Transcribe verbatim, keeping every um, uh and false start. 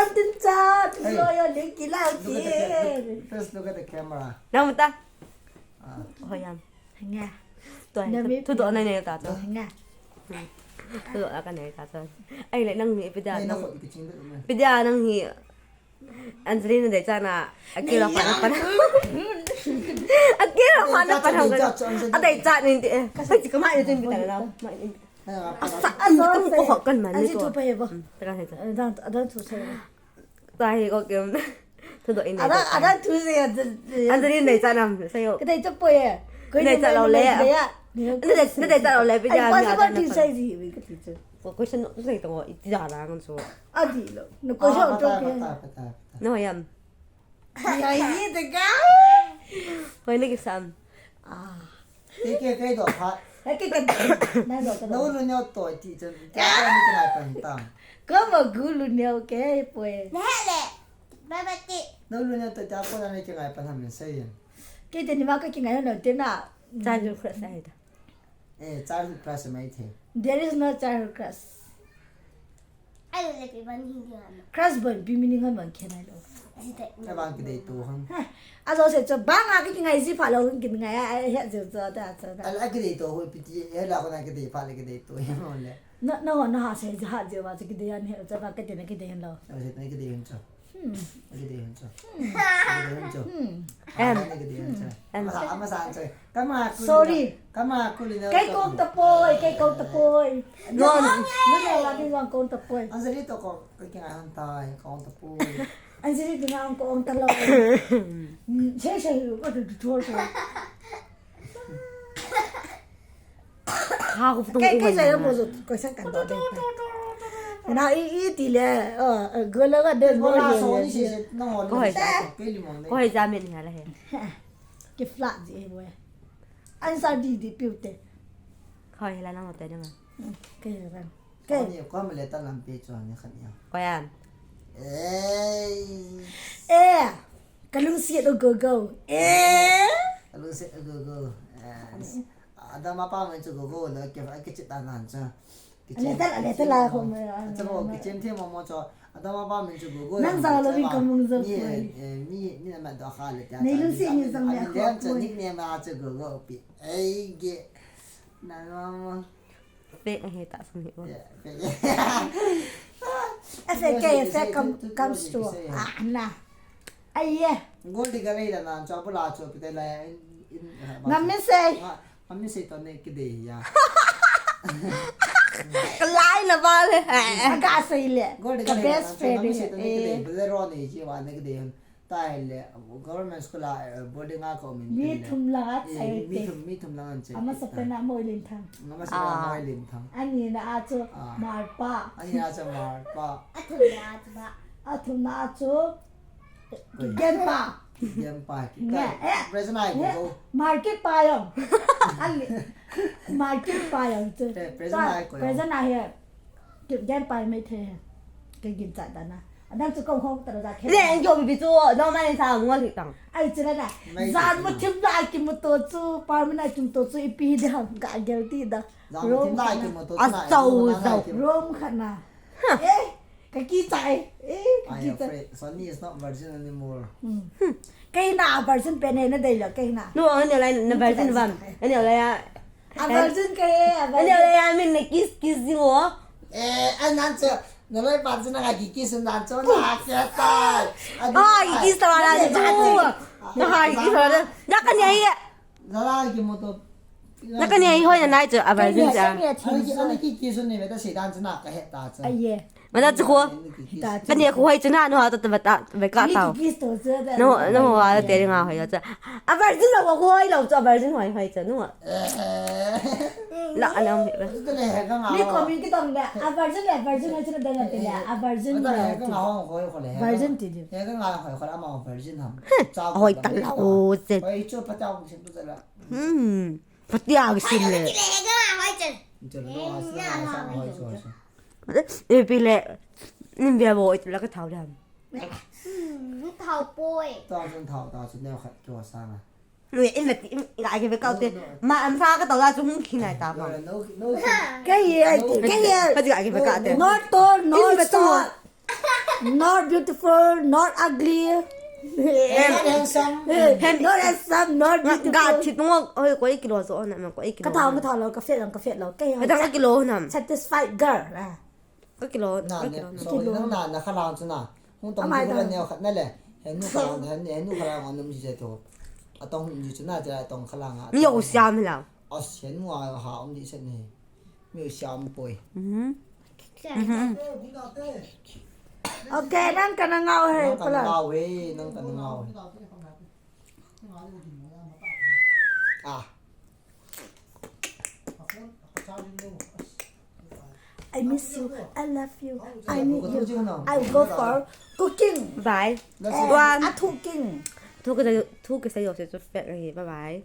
Tin cha, hey, yo yo ling kila. Look at the ca-, first look at the camera. Nang mata. Ah. Hoiyan. Nga. Tua, na thu, mi thu doh nai nai ta chu. Nga. Thu doh a ka nai ta chu. Ahile nang hi ipi dia. Hey, nang, nang khut kiching de. Ipi dia nang hi. Anjali na dei cha na. Akilo pa na pa na. Akilo pa na pa na. Adei cha ni ti. Ka chi ka ma ni tin bi ta na. Ma ni. Asa, an, kan ko ho kan man ni to. An si tu pa he bo. Hmm, ta kan he cha. Adang, adang tu sa. Ta hi ko kem. Thu doh in. Adang, adang tu sa ya. An dei nei cha nam sa yo. Ka dei cha poi e. Ko nei cha lo le. Nei cha lo le, pi ja. Impossible thing sa ji, ka ti cha. Ko question no sa to, iti ja la ngan so. Adi lo. No question to ke. No yam. Ai, ni de ga. Hoi na kisam. Ah. Kei, kei, kei doh phat. Hei, kei, kei. Nang doh, kei doh. Nau lu neo toi ti chan. Kei ni kei ngai pan tam. Kama gu lu neo kei poi. Nehele. Baba ti. Nau lu neo toi ta ko na ni kei ngai pan ham ni sei. Kei te ni ma ka kei ngai no te na. Childhood crush ahi ta. Eh, childhood crush mai the. There is no childhood crush. Ai lo le pi ban Hindi hama. Crush ban pi meaning hama khen ai lo. Asi tai. Ka bang kidei to ham. Ha, a jo se cho bang a ki ngai ji pha lo ki ngai a, a he jo cho ta cho ta. Ala kidei to ho pi ti, he la ko na kidei pha le kidei to he mo le. Na, na ho na ha se ha je wa kidei an he cho ba ka te na kidei lo. Na se na kidei cho. Hmm. Kidei cho. Hmm. Kidei cho. Hmm. Em. Kidei cho. Em. Ama sa, ama sa cho. Kama kuli. Sorry. Kama kuli na. Kei kong tapoi, kei kong tapoi. Ron. Nuna la ni ron kong tapoi. Anjali to ko, ko kinga han tai, kong tapoi. Anjali kinga kong taloi. Sei sei ko tu tu tu. Ha ko tung. Kei kei sai mo zo ko sa kan do de. Na i i ti le, oh, go la ga de mo ye. Ko hai ja. Ko hai ja men ha la he. Ki flat ji e boy. Answer di di piu te. Khoi la nang te nang. Ke ran. Ke. Ni ko ma le ta lam pe cho ni khan ya. Ko yan. Ei. Eh. Ka lungsiat u go go. Eh. Ka lungsiat u go go. Eh. Adam apa men chu go go la ke ke chit anan cha. Aletal, aletal la ko me. Acha mo, kichem the mo mo cho. Adam apa min chu go go. Nang jao lo vin ka mung jao koi. Mi, mi na ma do kha le ta. Nei lungsiat ni jong le ko. Cha ni ne ma chu go go pi. Ei ge. Na ma. Fake he ta sum he. Yeah, fake. As a K, fake comes to. Ah, na. Ai ye. Gold digger le na cho bula cho pi te la. Ngam mi sei. Ami sei to ne kidei ya. Kalai na ba le. Aga sei le. Gold ka best friend. Ami sei to ne kidei. Bolero ne ji wa ne kidei. Tai le government school a boarding a ko min. Mi thum la a chai. Mi thum, mi thum la a chai. Ama sa pe na Moilin Thang. Ama sa pe na Moilin Thang. Ani na a chu Marpa. Ani a chu Marpa. A thum na a chu ba. A thum na a chu Genpa. Genpa. Nge, eh. Present ai ko. Market pa yong. Ali. Market pa yong chu. Present ai ko. Present ai he. Genpa mai the. Ke gin cha dana. Adam chu kong hong tara ja khe. Le, yo bi chu, no man sa ngol hi tang. Ai chu la da. Jan mo thim da ki mo to chu, pa mi na kim to chu ipi de ham ga gel ti da. Jan mo thim da ki mo to chu. Rom khana. Eh, ka kichai. Eh, ka kichai. Sonny is not virgin anymore. Kei na virgin pe ne na dei lo kei na. No, ani lai na virgin vam. Ani lai ya. A virgin kei, a virgin. Ani lai ya min na kiss kiss ding o. Eh, an nan cha. Na lai pa cha na ka kiss nan cha na ka tai. Ah, kiss ta la chu. Na ha kiss ta la. Na ka ni ai. Na la ki mo to. Na ka ni ai hoi na nai chu a virgin cha. Ani ki, ani ki kiss ne me ta se dan cha na ka he ta cha. Ai ye. Mana chu ko. Ka ni ko hoi chu na no ha ta ta ta ve ka ta. Ni kiss to cha. No, no ha te nga hoi cha. A virgin lo ko hoi lo cha virgin hoi hoi cha no. La anam he. Ni ko min ki tong le. A virgin le virgin hoi cha na da na te le. A virgin lo. Virgin ti di. He ka nga hoi ko la ma virgin ham. Hoi ta la o che. Hoi chu pa ta ko sin tu cha la. Hmm. Patia kisim le. Ipi le. Nim bia bo it la ka thau dam. Thau poi. Thau chun thau, thau chun neo khat kio sang a. Ni in la ti ga ke be ka te. Ma am sa ka to la chu hung khin ai ta ma. Ke ye ai ti, ke ye. Ka ti ga ke be ka te. Not tall, not tall. Not beautiful, not ugly. Not handsome. Not handsome, not beautiful. Ga thi tung oi ko ikilo jo na ma ko ikilo. Ka thau, ka thau lo, ka fet lo, ka fet lo. Kei Ka dang ikilo nam. Satisfied girl. Ah. Ka kilo. Na Ka ne, kilo. so nang na na khalang chu na. Hung tong Amai chu dang. Ne khat na le. Henu khalang, henu khalang on um ji to. Atong ji chu na ja tong khalang a. Mi yo siam la. As henu a ha um di set ni. Mi yo siam poi. Mhm. Okay, nang ka na ngau he Nang ka na pala. ngau we, nang ka na ngau we. Ah. I miss you. I love you. I need you. I will go for cooking. Bye. Let's see. One. A cooking. Thu ka thu ka sa yo se chu pek ahi. Bye bye.